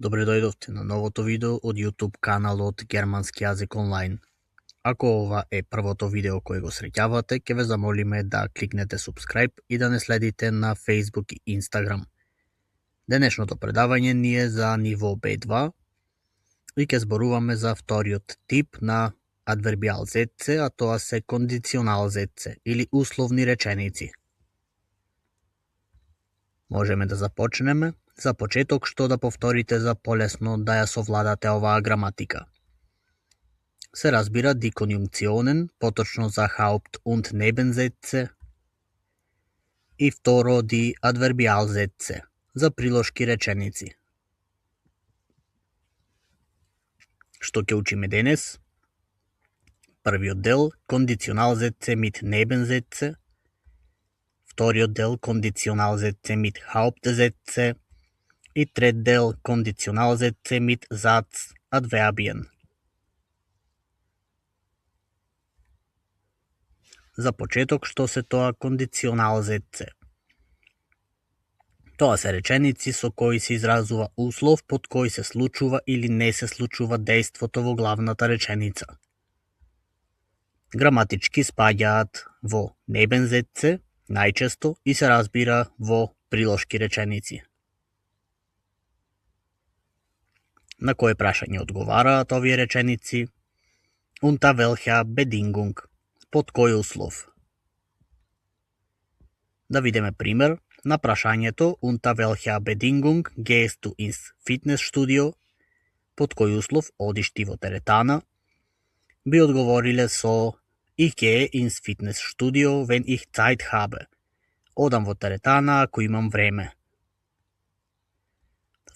Добре дојдовте на новото видео од YouTube каналот Германски јазик онлайн. Ако ова е првото видео кое го среќавате, ќе ве замолиме да кликнете subscribe и да не следите на Facebook и Instagram. Денешното предавање ни е за ниво B2 и ќе зборуваме за вториот тип на адвербијал зетце, а тоа се кондиционал зетце или условни реченици. Можеме да започнеме. За почеток што да повторите за полесно да ја совладате оваа граматика. Се разбира die Konjunktionen, поточно за Haupt- und Nebensätze, и второ die Adverbialsätze, за прилошки реченици. Што ќе учиме денес? Првиот дел Konditionalsätze mit Nebensätze, вториот дел Konditionalsätze mit Hauptsätze и трет дел Konditionalsätze mit Satzadverbien. За почеток, што се тоа кондиционалзетце? Тоа се реченици со кои се изразува услов под кој се случува или не се случува дејството во главната реченица. Граматички спаѓаат во небензетце, најчесто, и се разбира во прилошки реченици. На кое прашање одговараат овие реченици? Unter welcher Bedingung? Под кој услов? Да видиме пример на прашањето Unter welcher Bedingung gehst du ins Fitnessstudio? Под кој услов одиш ти во теретана? Би одговориле со Ich gehe ins Fitnessstudio, wenn ich Zeit habe. Одам во теретана ако имам време.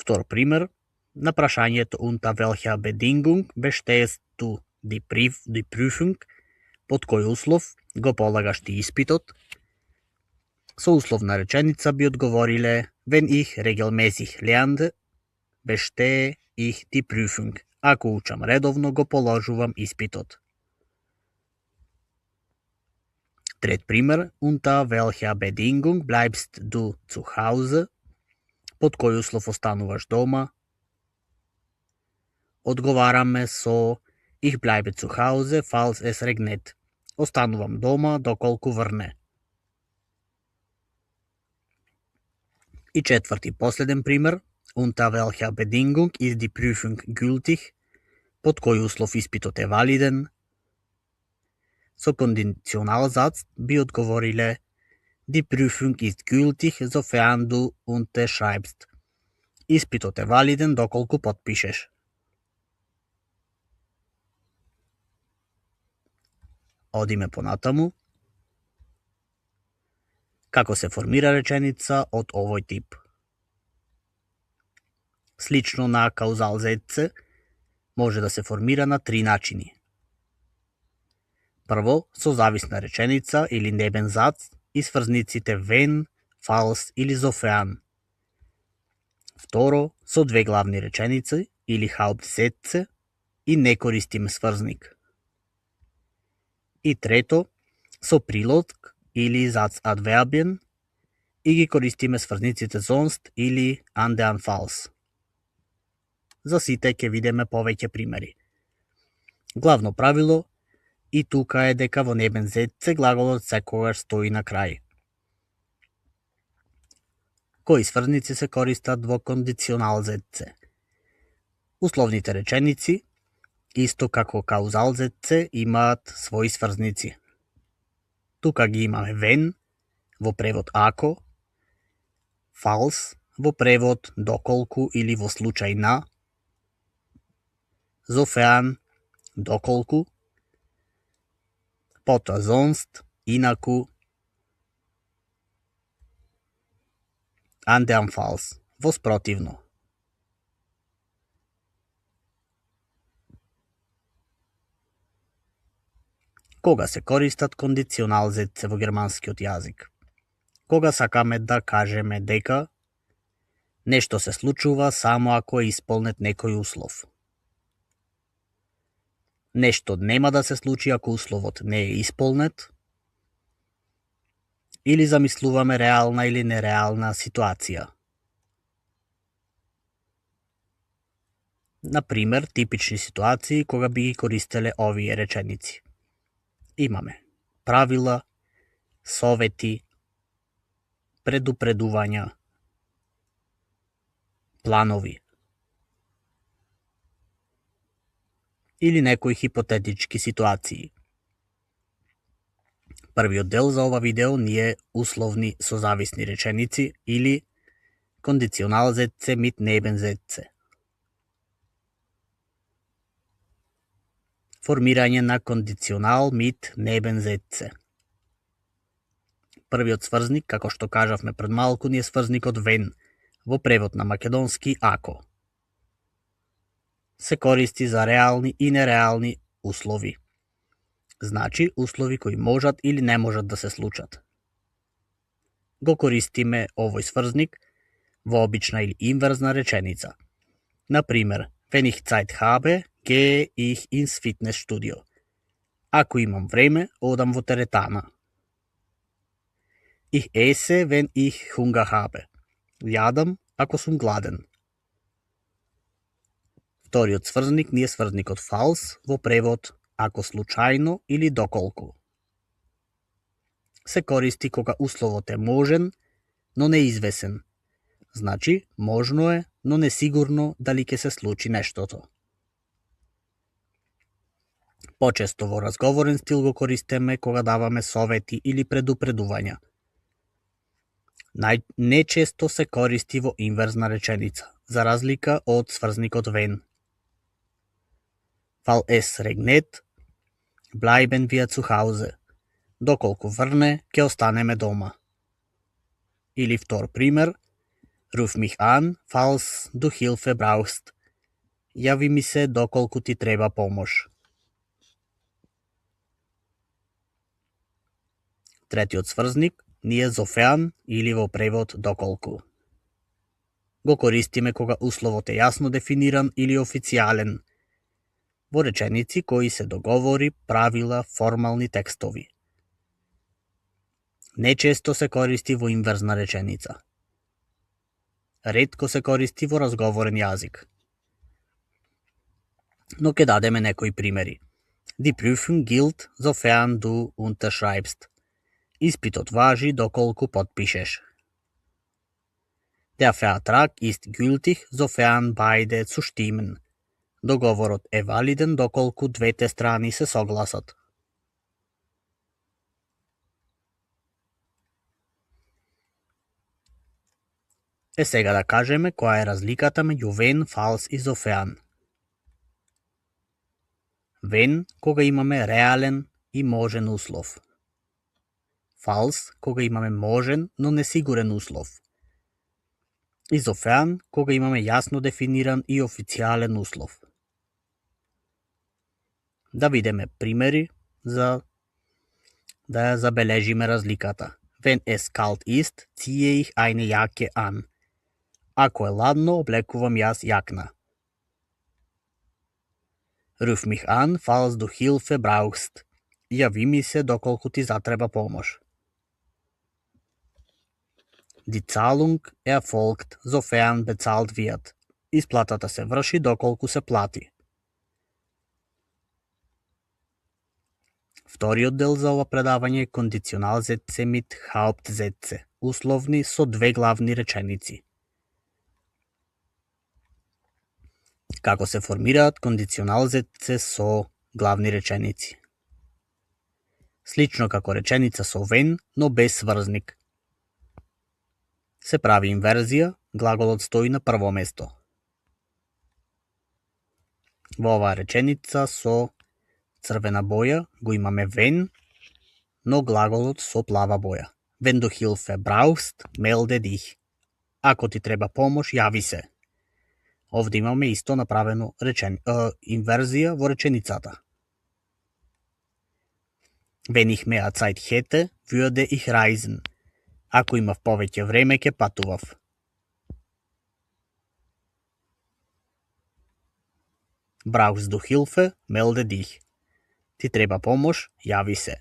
Втор пример на прашањето Unter welcher Bedingung bestehst du die Prüfung? Под кој услов го полагаш ти испитот? Со условна реченица би одговориле Wenn ich regelmäßig lerne, bestehe ich die Prüfung. Ако учам редовно, го положувам испитот. Трет пример Unter welcher Bedingung bleibst du zu Hause? Под кој услов остануваш дома? Одговараме со Ich bleibe zu Hause, falls es regnet. Останувам дома доколку врне. И четврти последен пример. Unter welcher Bedingung ist die Prüfung gültig? Под кој услов испитот е валиден? Со кондиционалзац би одговориле Die Prüfung ist gültig, sofern du unterschreibst. Испитот е валиден доколку потпишеш. Одиме понатаму. Како се формира реченица од овој тип? Слично на каузалзетце, може да се формира на три начини. Прво, со зависна реченица или небензац и сврзниците wenn, falls или sofern. Второ, со две главни реченици или Hauptsätze и не користиме сврзник. И трето, со прилог или Satzadverbien и ги користиме сврзниците sonst или andernfalls. За сите ќе видиме повеќе примери. Главно правило и тука е дека во небензетце глаголот секогаш стои на крај. Кои сврзници се користат во кондиционалзетце? Условните реченици, исто како каузалзетце, имаат своји сврзници. Тука ги имаме when, во превод ако, falls, во превод доколку или во случај на, sofern, доколку, потоа sonst, инаку, andernfalls, воспротивно. Кога се користат кондиционалзетце во германскиот јазик? Кога сакаме да кажеме дека нешто се случува само ако е исполнет некој услов. Нешто нема да се случи ако условот не е исполнет, или замислуваме реална или нереална ситуација. Например, типични ситуации кога би ги користеле овие реченици. Имаме правила, совети, предупредувања, планови или некои хипотетички ситуации. Првиот дел за ова видео ни е условни созависни реченици или Konditionalsätze mit Nebensätze. Формирање на кондиционал mit Nebensätze. Првиот сврзник, како што кажавме пред малку, ни е сврзникот wenn, во превод на македонски ако. Се користи за реални и нереални услови. Значи, услови кои можат или не можат да се случат. Го користиме овој сврзник во обична или инверзна реченица. Например, wenn ich Zeit habe, gehe ich ins Fitnessstudio. Ако имам време, одам во теретана. Ich esse, wenn ich Hunger habe. Јадам, ако сум гладен. Вториот сврзник ни е сврзникот falls, во превод ако случајно или доколку. Се користи кога условот е можен, но неизвесен. Значи, можно е, но несигурно дали ќе се случи нештото. Почесто во разговорен стил го користиме кога даваме совети или предупредувања. Нечесто се користи во инверзна реченица, за разлика од сврзникот wenn. Weil es regnet, bleiben wir zu Hause. Доколку врне, ќе останеме дома. Или втор пример, Ruf mich an, falls du Hilfe brauchst. Јави ми се доколку ти треба помош. Третиот сврзник ни е sofern или во превод доколку. Го користиме кога условот е јасно дефиниран или официјален, во реченици кои се договори, правила, формални текстови. Нечесто се користи во инверзна реченица. Ретко се користи во разговорен јазик. Но ќе дадеме некои примери. Die Prüfung gilt, sofern du unterschreibst. Испитот важи доколку подпишеш. Der Vertrag ist gültig, sofern beide zustimmen. Договорот е валиден доколку двете страни се согласат. Сега да кажеме која е разликата меѓу wenn, falls и sofern. Wenn кога имаме реален и можен услов. Falls кога имаме можен, но несигурен услов. И sofern кога имаме јасно дефиниран и официјален услов. Да видиме примери за да ја забележиме разликата. Wenn es kalt ist, ziehe ich eine Jacke an. Ако е ладно, облекувам јас јакна. Ruf mich an, falls du Hilfe brauchst. Јави ми се доколку ти затреба помош. Die Zahlung erfolgt, sofern bezahlt wird. Исплатата се врши доколку се плати. Вториот дел за ова предавање е Konditionalsätze mit Hauptsätze, условни со две главни реченици. Како се формираат кондиционалзетце со главни реченици? Слично како реченица со when, но без сврзник. Се прави инверзија, глаголот стои на прво место. Во оваа реченица со црвена боја го имаме when, но глаголот со плава боја. Wenn du Hilfe brauchst, melde dich. Ако ти треба помош, јави се. Овде имаме исто направено инверзија во реченицата. Wenn ich mehr Zeit hätte, würde ich reisen. Ако имав повеќе време, ќе патував. Brauchst du Hilfe, melde dich. Ти треба помош, јаvi се.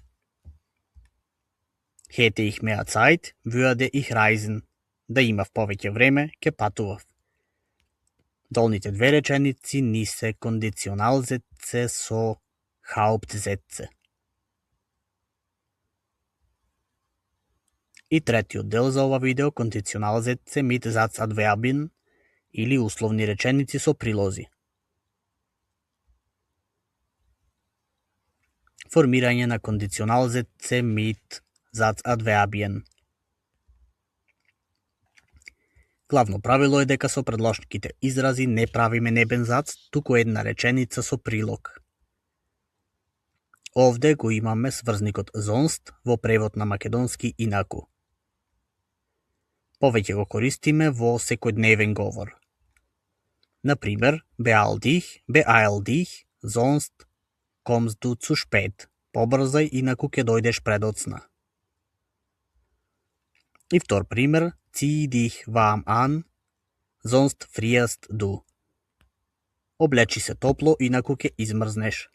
Hätte ich mehr Zeit, würde ich reisen. Да имав повеќе време, ќе патував. Долните две реченици ни се кондиционалзетце со хаупдзетце. И третиот дел за ова видео, кондиционалзетце мит Satz-Adverbien или условни реченици со прилози. Формирање на кондиционалзетце мит Satz-Adverbien. Главно правило е дека со предложниките изрази не правиме небен зац, туку една реченица со прилог. Овде го имаме сврзникот sonst во превод на македонски инаку. Повеќе го користиме во секојдневен говор. Например, beeil dich, sonst kommst du zu spät. Побрзај, инаку ќе дојдеш предоцна. И втор пример, zieh dich warm an, sonst frierst du. Облечи се топло, инаку ќе измрзнеш.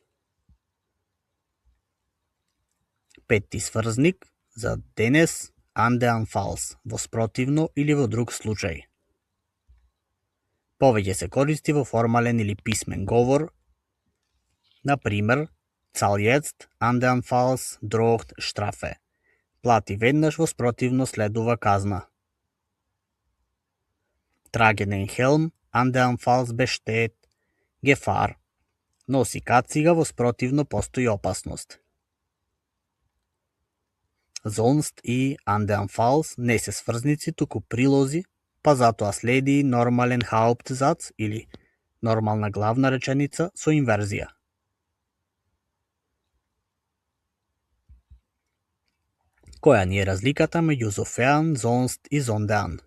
Петти сврзник за денес, andernfalls, во спротивно или во друг случај. Повеќе се користи во формален или писмен говор. Например, zahl jetzt, andernfalls droht Strafe. Плати веднаш, во спротивно следува казна. Trage den Helm, andernfalls besteht Gefahr. Носи кацига, во спротивно постои опасност. Sonst и andernfalls не се сврзници, туку прилози, па затоа следи нормален Hauptsatz или нормална главна реченица со инверзија. Која ни е разликата меѓу sofern, sonst и sondern?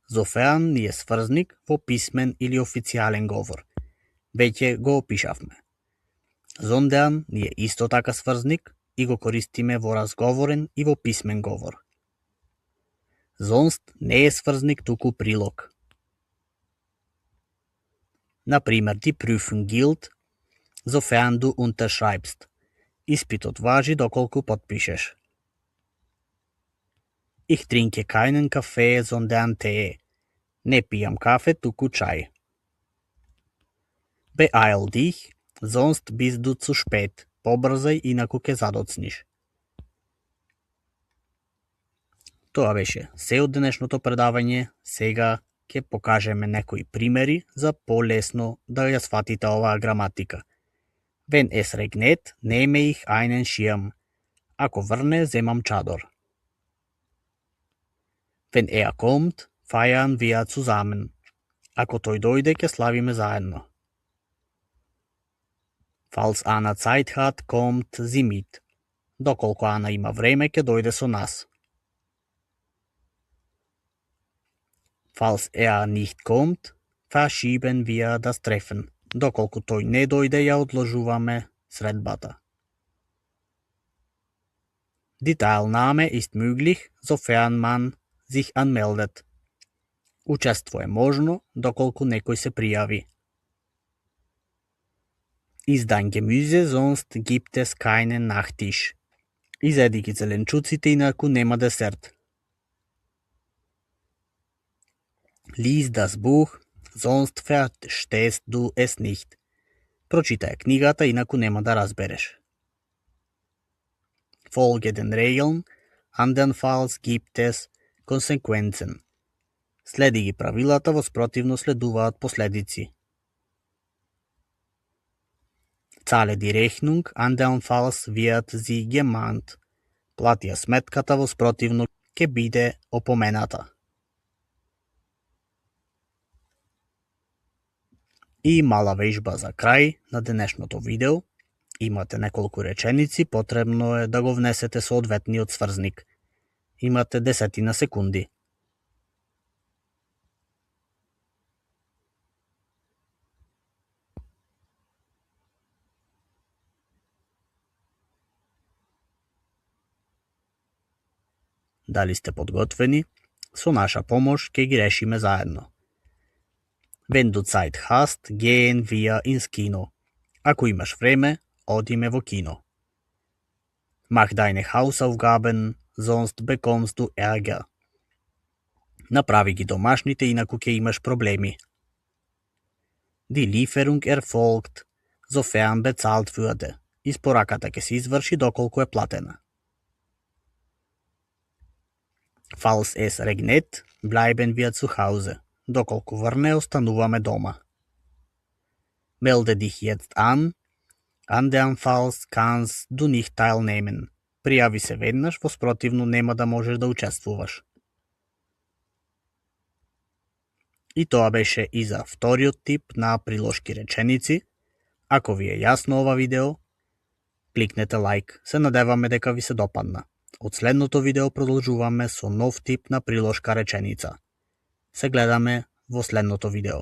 Sofern ни е сврзник во писмен или официјален говор. Веќе го опишавме. Sondern ни е исто така сврзник и го користиме во разговорен и во писмен говор. Sonst не е сврзник, туку прилог. Например, die Prüfung gilt, sofern du unterschreibst. Испитот важи доколку потпишеш. Ich trinke keinen Kaffee, sondern Tee. Не пијам кафе, туку чај. Beeil dich, sonst bist du zu spät. Побрзај, инаку ќе задоцниш. Тоа беше се од денешното предавање. Сега ќе покажеме некои примери за полесно да ја сватите оваа граматика. Wenn es regnet, nehme ich einen Schirm. Ако врне, земам чадор. Wenn er kommt, feiern wir zusammen. Ако тој дојде, ќе славиме заедно. Falls Anna Zeit hat, kommt sie mit. Доколку Ана има време, ќе дојде со нас. Falls er nicht kommt, verschieben wir das Treffen. Доколку тој не дојде, ја одложуваме средбата. Die Teilnahme ist möglich, sofern man sich anmeldet. Учество е можно, доколку некој се пријави. Iss dein Gemüse, sonst gibt es keinen Nachtisch. Изеди ги зеленчуците, инаку нема десерт. Lies das Buch, sonst verstehst du es nicht. Прочитај книгата, инаку нема да разбереш. Folge den Regeln, andernfalls gibt es Konsequenzen. Следи ги правилата, во спротивно следуваат последици. Zahle die Rechnung, andernfalls wird sie gemahnt. Плати ја сметката, во спротивно ќе биде опомената. И мала вежба за крај на денешното видео. Имате неколку реченици, потребно е да го внесете соодветниот сврзник. Имате 10 секунди. Дали сте подготвени? Со наша помош ќе ги решиме заедно. Wenn du Zeit hast, gehen wir ins Kino. Ако имаш време, одиме во кино. Mach deine Hausaufgaben, sonst bekommst du Ärger. Направи ги домашните, инаку ќе имаш проблеми. Die Lieferung erfolgt, sofern bezahlt würde. Испораката ќе се изврши доколку е платена. Falls es regnet, bleiben wir zu Hause. Доколку врне, остануваме дома. Melde dich jetzt an, andernfalls kannst du nicht teilnehmen. Пријави се веднаш, во спротивно нема да можеш да учествуваш. И тоа беше и за вториот тип на прилошки реченици. Ако ви е јасно ова видео, кликнете лайк. Се надеваме дека ви се допадна. Од следното видео продолжуваме со нов тип на прилошка реченица. Се гледаме во следното видео.